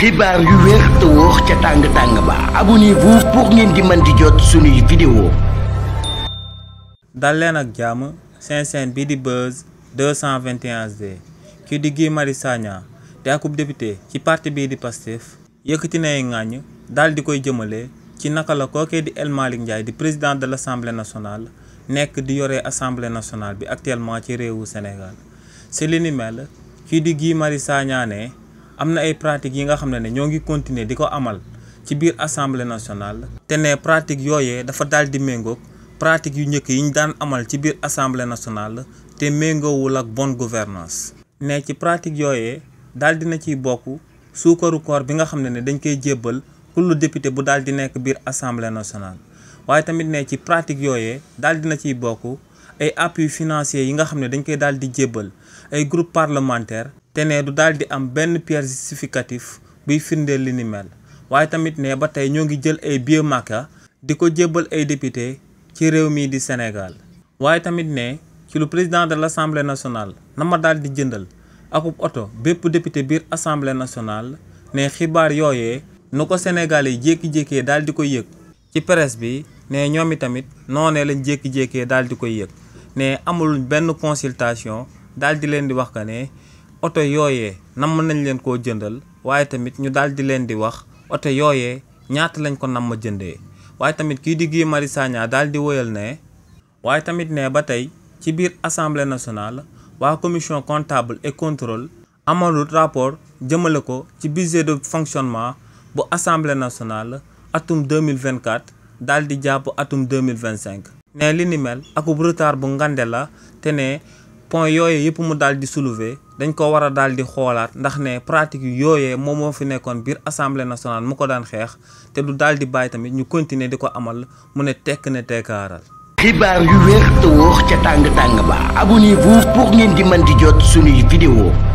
xibaar yu wér te wóor ca tàng ba abonnez-vous pour ngeen di mën di jot suñuy vidéo. dal leen ak jàmm seen chaîne bi di Buzz 221HD kii di Guy Marius Sagna te akub député ci parti bii di Pastef yëkkati nay ŋàññ daal di koy jëmale ci naka la kookee di El Malick Ndiaye di président de l'Assemblée nationale nekk di yore Assemblée nationale bi actuellement ci réewu Sénégal. si li ni mel kii di Guy Marius Sagna ne am na ay pratiques yi nga xam ne ñoo ngi continuer di ko amal ci biir Assemblée nationale te ne pratique yooyee dafa daal di méngoog pratique yu njëkk yi ñu daan amal ci biir Assemblée nationale te méngoowul ak bonne gouvernance ne ci pratique yooyee daal dina ciy bokk suukaru koor bi nga xam ne dañ koy jébbal kullu député bu daal di nekk biir Assemblée nationale waaye tamit ne ci pratique yooyee daal dina ciy bokk ay appui financier yi nga xam ne dañ koy daal di jébbal ay groupe parlementaire te ne du daal di am benn pièce justificatif buy firndeel li ni mel waaye tamit ne ba tey ñoo ngi jël ay billets Makka di ko jébbal ay député ci réew mii di Sénégal waaye tamit ne ci lu président de l'Assemblée nationale na ma daal di jëndal akub oto bépp député biir Assemblée nationale ne xibaar yooyee nu ko Sénégal yi jékki-jékkee daal di koy yëg ci presse bi ne ñoom itamit noonee lañ jékki-jékkee daal di koy yëg ne amul benn consultation daal di leen di wax ka ne oto yooyee namm nañ leen koo jëndal waaye tamit ñu daal di leen di wax oto yooyee ñaata lañ ko namm jëndee waaye tamit kii di Guy Marius Sagna daal di woyal ne waaye tamit ne ba tey ci biir Assemblée nationale waa commission comptable et contrôle amalut rapport jëmale ko ci budget de fonctionnement bu Assemblée nationale atum 2024 daal di jàpp atum 2025 ne li ni mel akub retard bu ngande la te ne point yooyee yëpp mu daal di soulever dañ ko war a daal di xoolaat ndax ne pratique yu yooyee moom moo fi nekkoon biir Assemblée nationale mu ko daan xeex te du daal di bàyyi tamit ñu continuer di ko amal mu ne tekk ne tekkaaral. xibaar yu wér te wóor ca tàng ba abonnez-vous pour ngeen di mën di jot suñuy vidéo.